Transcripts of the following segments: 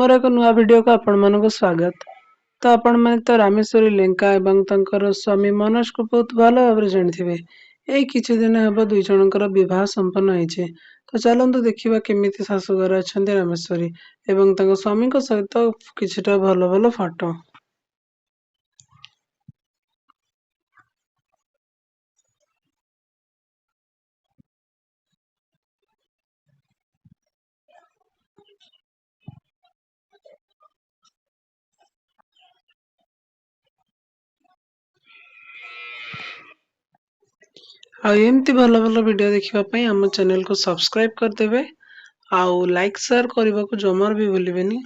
ମୋର ଏକ ନୂଆ ଭିଡ଼ିଓକୁ ଆପଣମାନଙ୍କୁ ସ୍ୱାଗତ। ତ ଆପଣମାନେ ତ ରାମେଶ୍ୱରୀ ଲେଙ୍କା ଏବଂ ତାଙ୍କର ସ୍ୱାମୀ ମନୋଜକୁ ବହୁତ ଭଲ ଭାବରେ ଜାଣିଥିବେ। ଏଇ କିଛି ଦିନ ହେବ ଦୁଇ ଜଣଙ୍କର ବିବାହ ସମ୍ପନ୍ନ ହେଇଛି। ତ ଚାଲନ୍ତୁ ଦେଖିବା କେମିତି ଶାଶୁଘରେ ଅଛନ୍ତି ରାମେଶ୍ୱରୀ ଏବଂ ତାଙ୍କ ସ୍ୱାମୀଙ୍କ ସହିତ କିଛିଟା ଭଲ ଭଲ ଫଟୋ। ଆଉ ଏମିତି ଭଲ ଭଲ ଭିଡ଼ିଓ ଦେଖିବା ପାଇଁ ଆମ ଚ୍ୟାନେଲକୁ ସବସ୍କ୍ରାଇବ୍ କରିଦେବେ ଆଉ ଲାଇକ୍ ସେୟାର କରିବାକୁ ଜମାରୁ ବି ଭୁଲିବେନି।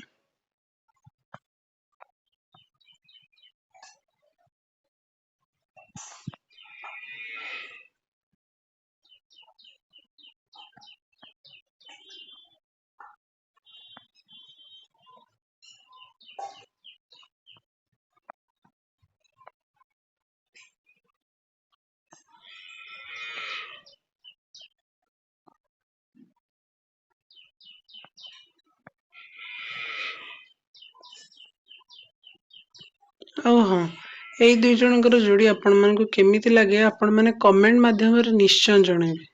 ଆଉ ହଁ, ଏଇ ଦୁଇ ଜଣଙ୍କର ଯୋଡ଼ି ଆପଣମାନଙ୍କୁ କେମିତି ଲାଗେ ଆପଣମାନେ କମେଣ୍ଟ ମାଧ୍ୟମରେ ନିଶ୍ଚୟ ଜଣାଇବେ।